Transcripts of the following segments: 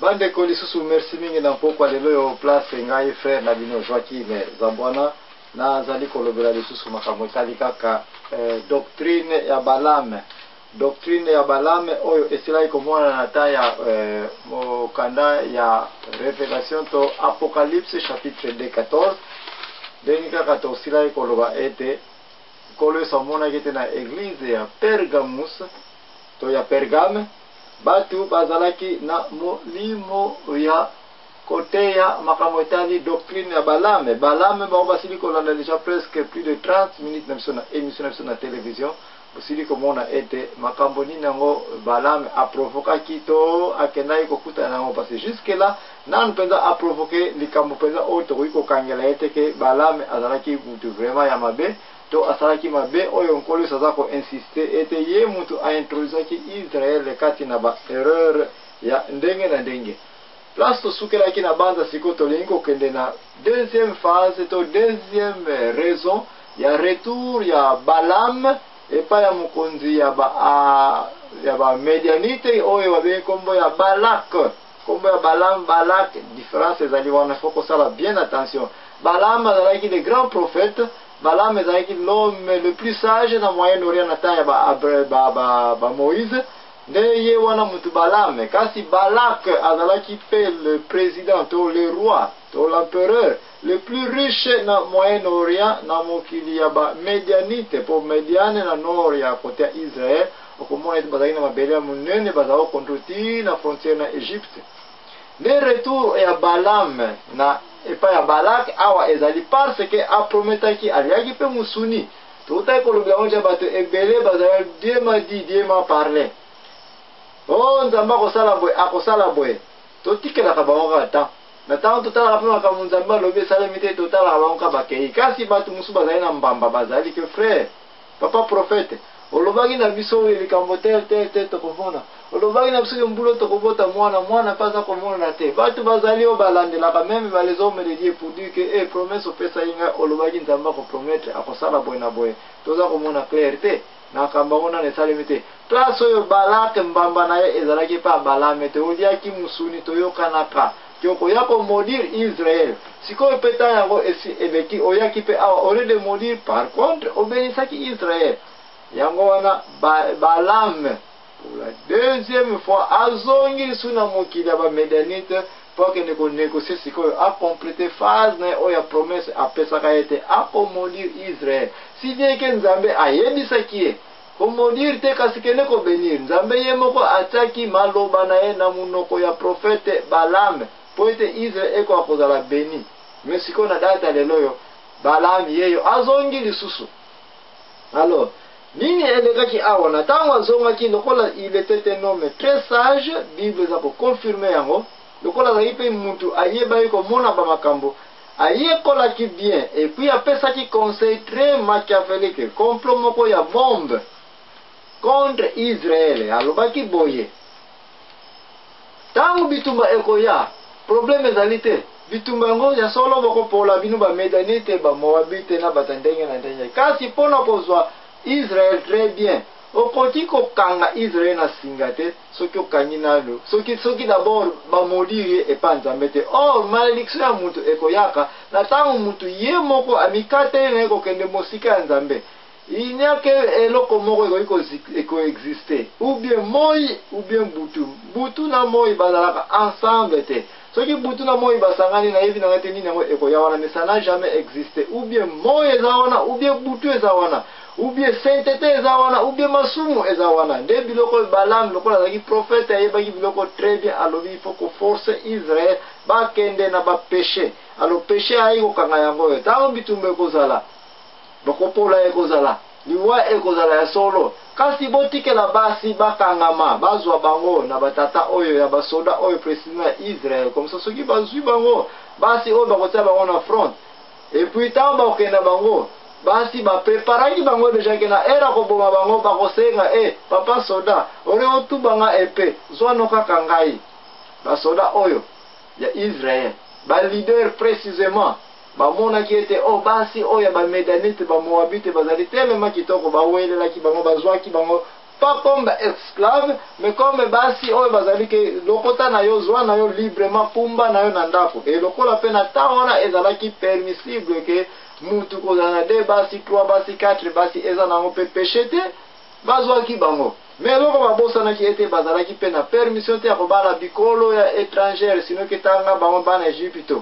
Bandeko lisusu merci mingi na mpokwa lelo oyo place ngai frère na bino Joaquim Zambwana nazali kolobela lisusu makambo etali kaka eh, doctrine ya Balaam. Doctrine ya Balaam oyo esilaki komonana na temps ya eh, mokanda ya Revelation to Apocalypse chapitre 2 14 ndenge kaka tosilaki koloba ete Nkolo Yesu amonaki ete na eglise ya Pergamus to ya Pergame bato bazalaki na molimo ya koteya makambo etali doctrine ya Balaam. Balaam bango basili kolanda deja presque plus de 30 minutes na biso na emission na biso na television. Bosili komona ete makambo nini yango Balaam aprovokaki to akendaki kokutana na yango, parce que jusque là nanu mpenza aprovoke likambo mpenza oyo tokoki kokangela ye te ke Balaam azalaki mutu vraiment ya mabe to asalaki mabe oyo Nkolo Yesu aza ko insister ete ye mutu a introduisaki Israël kati na ba erreur ya ndenge na ndenge. Place tosukelaki na banza sikoyo tolingi kokende na deuxième phase to deuxième raison ya retour ya Balaam epai ya mokonzi ya ba a, ya ba Medianite oyo babengi kombo ya Balak. Kombo ya Balaam, Balak, différence ezali wana, faut kosala bien attention. Balaam azalaki le grand prophète, Balaam ezalaki l'homme le plus sage na Moyen-Orient na temps ya ba, ba, ba, ba Moïse. Nde ye wana mutu Balaam. Kasi Balak azalaki pe le president to le roi to l'empereur le plus riche na Moyen-Orient na mokili ya ba Medianite, po Mediane na nord ya cote ya Israël, okomona ete bazalaki na mabele ya monene bazalaki ko controle ti na frontière na Egypte. Nde retour ya Balaam na epai ya Balak awa ezali parce que aprometaki, aliaki pe musuni. Towutaki kolobela yango dejà bato ebele bazali Dieu m'a dit, Dieu m'a parle. Oh Nzambe akosala boye, akosala boye. Totikelaka bango kaka temps. Na tango totalaka pe makambo Nzambe alobi esalemi te, totalaka bango kaka bakeyi. Kasi bato mosusu bazali na mbamba, bazali que frère, papa prophète, olobaki na biso oyo likambo tel tel tel tokomona. Olobaki na biso ke mbula tokobota mwana, mwana pe aza komonana te. Batu bazali oyo balandelaka meme ba les hommes de Dieu pour dire que eh promesse opesaki ngai olobaki Nzambe ako promettre akosala boye na boye. Toza komona clair te. Na makambo yango nanu esalemi te. Place oyo Balak mbamba na ye ezalaki epai ya Balame te. Oliaki musuni toyokanaka ke okoya ko maudire Israël. Sikoyo pe temps yango esi eleki oyaki pe awa au lieu de maudire par contre obenisaki Israël. Yango wana ba Balame Pour la deuxième fois, azongi lisusu na mokili ya ba Medianite mpo akende ko negocier sikoyo, a completer phase na ye oyo ya promesse apesaka ye ete ako maudire Israël. Si bien que Nzambe ayebisaki ye, ko maudire te kasi kende ko benir. Nzambe ye moko atiaki maloba na ye na munoko ya prophète Balaam mpo ete Israël ekoka kozala beni. Mais sikoyo na date ya lelo oyo, Balaam yeyo azongi lisusu. Alors, nini elekaki awa? Na tango azongaki, lokola il etait un homme très sage, Bible eza ko confirmer yango, lokola azalaki pe mutu ayebaki komona ba makambo, ayekolaki bien et puis apesaki conseil très machiavelique, complot moko ya bombe contre Israël. Alobaki boye, Tango bitumba ekoya, problème ezali te. Bitumba yango ya solo bokopola bino ba Medanite, ba Moabite na bato ya ndenge na ndenge. Kasi mpo na kozwa Israël très bien, okoki kokanga Israël na singa te soki okangi nanu, soki soki d'abord ba maudire ye epa Nzambe te. Or malediction ya mutu ekoyaka na tango mutu ye moko amikateli na ye kokende mosika ya Nzambe. Il n'y a que eloko moko ekoki ko exister, ou bien moyi ou bien butu. Butu na moyi bazalaka ensemble te. Soki butu na moyi basangani nayebi na ngai te nini yango ekoya wana mais ça n'a jamais existe. Ou bien moyi eza wana ou bien butu eza wana. Ou bien sainteté eza wana ou bien masumu eza wana. Nde biloko oyo Balaam lokola azalaki prophète ayebaki biloko très bien alobi il faut ko forcer Israël bakende na ba peches. Alors peche ayaki kokanga yango oyo. Tango bitumba ekozala Bokopola ekozala, liwa ekozala ya solo. Kasi botikela basi bakangama, bazwa bango na batata oyo ya basoda oyo precisement ya Israel, comme ça soki bazwi bango, basi oyo bakotia bango na front, et puis tango bakokende na bango, basi ba preparaki bango dejà ke na heure ya koboma bango bakosenga eh papa soda, au lieu otuba nga epee, zwa no kaka ngai. Basoda oyo ya Israel, ba leaders precisement. Bamonaki ete, oh, basi oyo ya ba-Medanite, ba-Moabite bazali telema kitoko, bawelelaki bango, bazwaki bango, pas comme ba esclave, mais comme basi oyo bazali ke lokota na yo, zwa na yo librement, kumba na yo na ndako. E lokola mpe na temps wana ezalaki permissible ke mutu kozala na deux basi, trois basi, quatre basi, eza nango mpe péché te, bazwaki bango. Mais eloko babosanaki ete bazalaki mpe na permission te ya kobala bikolo ya étrangère, sinon ke tanga bango bana Egypte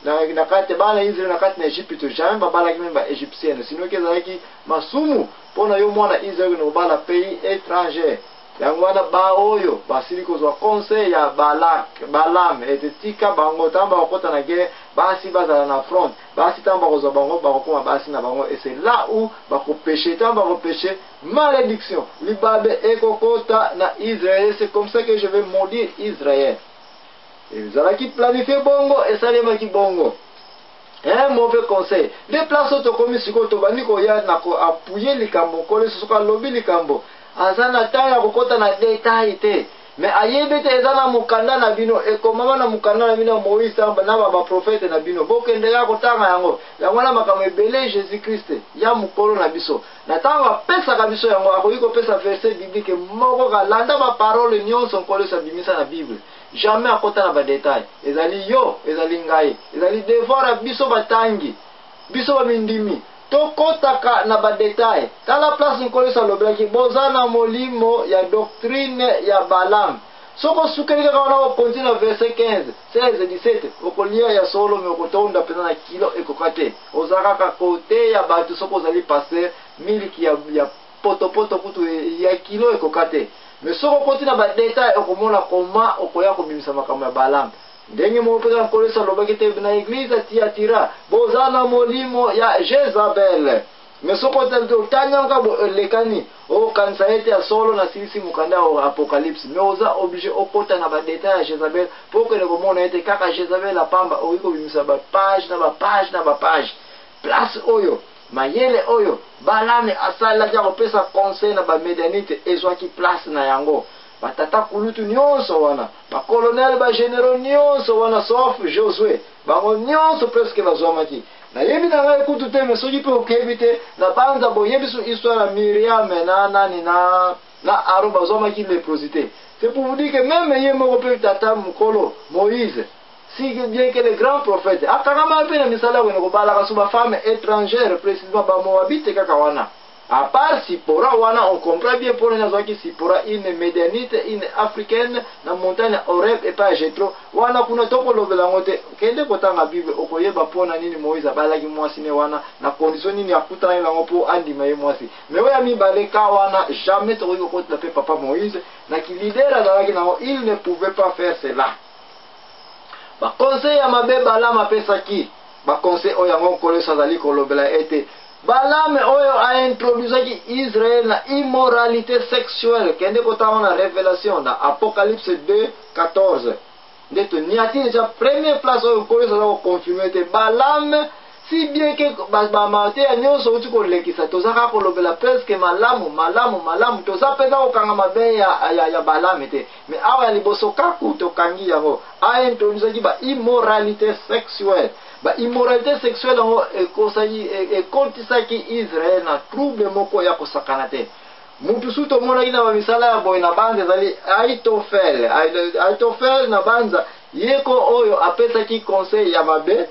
na kati, bana Israel na kati na Egypte, jamais babalaki même baégyptienne, sinon ke ezalaki masumu mpona yo mwana Israel na kobala pays étranger. Yango wana baoyo basili kozwa conseil ya Balak, Balam, ete tika bango, ntango bakokɔta na guerre, basi bazala na front, basi ntango bakozwa bango bakokóma basi na bango, et c'est là où bakopécher. Ntango bakopécher, malédiction, libabe ekokota na Israël. C'est comme ça que je vais maudire Israël. Ezalaki planifié bongo, esalemaki bongo, un mauvais conseil. Nde place oyo tokomi sikoyo, tobandi koya na koappuyer likambo. Nkolo Yesu, soki alobi likambo, aza na ntango ya kokɔta na détail te, mais ayebi ete eza na mokanda na bino, ekomama na mokanda na bino ya Moïse na baprofete na bino, bokende ya kotanga yango. Yango wana makambo ebele, Jésus Christ ya mokolo na biso, na ntango apesaka biso yango, akoki kopesa verset biblique moko, kalanda baparole nyonso Nkolo Yesu abimisa na Bible, jamais akota na badétail. Ezali yo, ezali ngai, ezali devoir ya biso batangi, biso bamindimi, tokɔtaka na badétail. Tala place Nkolo Yesu alobelaki: boza na molimo ya doctrine ya Balam. Soki osukeli kaka wana, okontinue na verset 15, 16, 17, okolia ya solo, mais okotonda mpenza na kilo ekoka te. Oza kaka kote ya bato. Soki ozali pasteur, miliki ya potopoto kutu ya kilo ekoka te. Mais soki okoti na badétail, okomona koma okoya kobimisa makambo ya Balam. Ndenge moko mpenza Nkolo Yesu alobaki te na église ya Tiatira: boza na molimo ya Jezabel. Mais soki otanga kaka, elekani, okanisa ete ya solo nasilisi mokanda ya Apocalypse, mais oza obligé okota na badétail ya Jezabel mpo okende komona ete kaka Jezabel apamba okoki kobimisa bapage na bapage na bapage. Place oyo mayele oyo Balame asalelaki ya kopesa conseil na bamedianite ezwaki place na yango. Batata kulutu nyonso wana, bacolonel, bagénéraux nyonso wana, sauf Josue, bango nyonso presque bazwamaki. Nayebi na ngai kutu te, mais soki mpe okebi te na banza, boyebi so histoire ya Miriam na nani na Aaron, bazwamaki léprosité. C'est pour vous dire que même ye moko mpe tata mokolo Moïse, si bien que le grand prophète, akangama mpe na misala ya kende kobalaka so bafemme étrangère, précisément bamoabite kaka wana, à part Sipora wana. On comprend bien mpona nini azwaki Sipora, une Médianite, une Africaine, na montagne Horeb epai ya Jetro wana. Kuna tokolobela yango te. Kende kotanga Bible, okoyeba mpona nini Moïse abalaki mwasi ne wana, na condition nini akutanaki yango mpo andima ye mwasi. Mais oyo ya mibale ka wana, jamais tokoki kokotela mpe papa Moïse na kileader azalaki nango, il ne pouvait pas faire cela. Baconseil ya mabe Balama apesaki, baconseil oyo yango Nkolo Yesu azali kolobela ete Balame oyo aintroduisaki Israel na immoralité sexuelle. Kende kotanga na Révélation, na Apocalypse 2 14. Nde toniati déjà première place oyo Nkolo Yesu aza koconfirmer ete Balame, si bien ke bamateya nyonso outi kolekisa, toza kaka kolobela presque malamu, malamu, malamu, toza mpenza kokanga mabe ya Balame te. Mais awa ya liboso kaku tokangi yango, aintroduisaki baimmoralité sexuelle. Baimmoralité sexuelle yango ekosaki, ekotisaki Israel na trouble moko ya kosakana te. Mutu su tomonaki na bamisala ya boye na banza ezali Aitofel. Aitofel na banza yeko oyo apesaki conseil ya mabe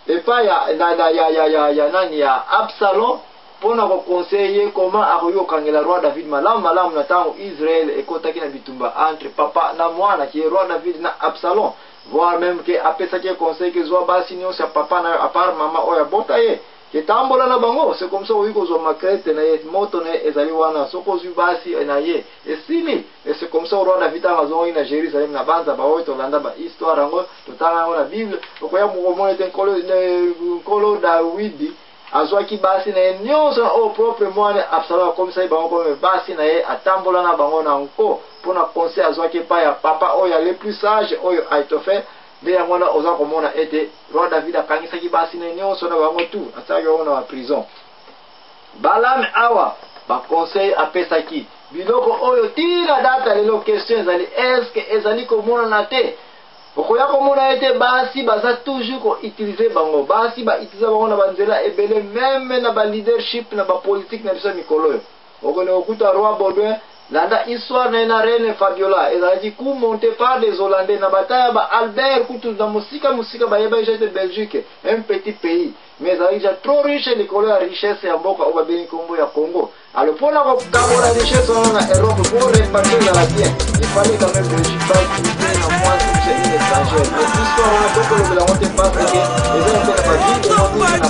epai ya, na, na, ya, ya, ya, ya nani, ya Absalom, mpona koconseiller ye koma akoki kokangela roi David malamu malamu na ntango Israel ekotaki na bitumba entre papa na mwana, ki roi David na Absalom. Voire même ke apesaki ye conseil ke zwa basi nyonso ya papa na yo, à part mama oyo abota ye, ketambola na bango. C'est comme ça okoki kozwa makrete na ye, moto na ye ezali wana. Soki ozwi basi na ye, esili. Et c'est comme ça roi David, ntango azongaki na Jérusalem, na banza baoyo tolanda bahistoire yango, totanga yango na Bible, okoya komona ete nkolo Dawidi azwaki basi na ye nyonso oyo propre mwana Absalom akomisaki bango kome basi na ye, atambola na bango na nko, mpona conseil azwaki epai ya papa oyo ya le plus sage, oyo Aitofel. Nde yango wana oza komona ete roi David akangisaki basi na ye nyonso na bango tu, asalaki bango na baprison. Balame awa, baconseil apesaki biloko oyo ntina data lelo. Question ezali: est-ce ezali komonana te? Okoya komona ete basi baza toujours ko utiliser bango. Basi ba utiliser bango na ba nzela ebele meme na ba leadership na ba politique na biso ya mikolo oyo. Okende kokuta roi Baudouin, landa histoire na ye na reine Fabiola ezalaki coup monte par des Hollandais na bata ya ba Albert kutu na mosika mosika bayebaki dejà ete Belgique un petit pays mais ezalaki dejà trop riche likolo ya richesse ya mboka oyo babengi kombo ya Congo. Alors pona ko kabola richesse wana na Europe po repartir ezala bien, il fallait quand même Belgique ba utiliser na mwasi biso une étrangère. Mais histoire wana tokolobela yango te parce que eza mpe na ba vie de mingi na